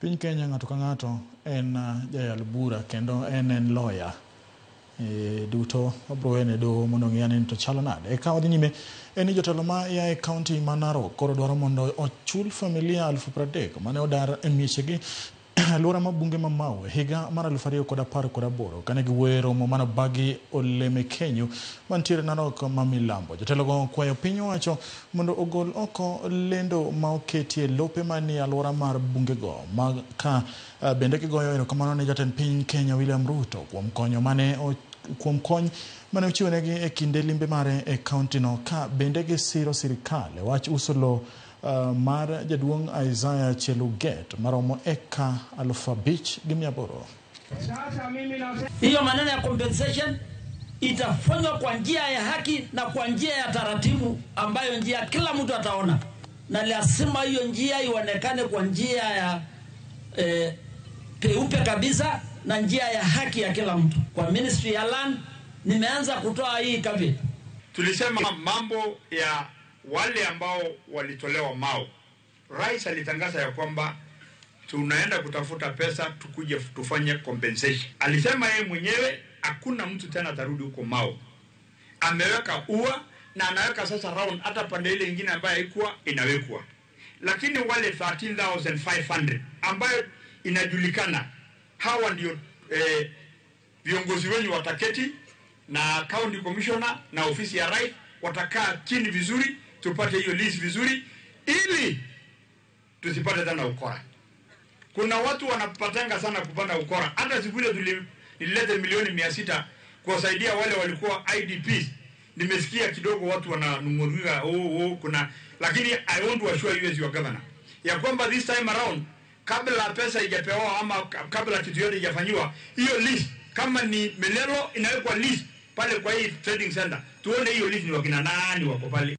Piny Kenya ng'ato ka ng'ato en jayal bura kendo en lawyer. Duto wabro wene doho mondo ong'i ane ni to chalo nade. Ka wadhi nyime en ni jotelo ma ya e kaunti ma Narok koro dwaro mondo ochul familia 30,000 mane odar e miechegi alwora ma bunge ma Mau e higa mar 2018 kane giwuoyo e romo mane obagi Oleme Kenyu mantiere Narok ma Milambo. Jotelogo okwayo piny owacho mondo ogol oko lendo ma oketie lope manie alwora mar bungego ma ka bende gigoyo erokamano ne jatend piny Kenya William Ruto kuom konyo mane kuom kony mane ochiwonegi e kinde limbe mare e kaunti no ka bende gisiro sirikal e wach uso lowo mar jaduong' Isaiah Cheluget maromo eka 5,800. Hiyo maneno ya compensation itafanywa kwa njia ya haki na kwa njia ya taratibu ambayo njia kila mtu ataona, na lazima hiyo njia ionekane kwa njia ya peupe kabisa na njia ya haki ya kila mtu. Kwa Ministry ya Land nimeanza kutoa hii caveat. Tulisema mambo ya wale ambao walitolewa Mau, Rais alitangaza ya kwamba tunaenda kutafuta pesa tukuje tufanye compensation. Alisema yeye mwenyewe hakuna mtu tena atarudi huko Mau. Ameweka ua na anaweka sasa round hata pande ile nyingine ambayo haikuwa inawekwa. Lakini wale 13,500 ambayo inajulikana hawa ndio viongozi wenyu wataketi na county commissioner na ofisi ya rais watakaa chini vizuri, tupate hiyo list vizuri ili tusipate tena ukora. Kuna watu wanapatanga sana kupanda ukora. Hata siku ile nilileta milioni 600 kuwasaidia wale walikuwa IDPs. Nimesikia kidogo watu wananung'unika, kuna, lakini I want to assure you as your governor ya kwamba this time around kabla pesa haijapewa ama kabla kitu yote haijafanyiwa, hiyo list kama ni Melelo inawekwa list pale kwa hii trading center, tuone hiyo list ni wakina nani wako pale.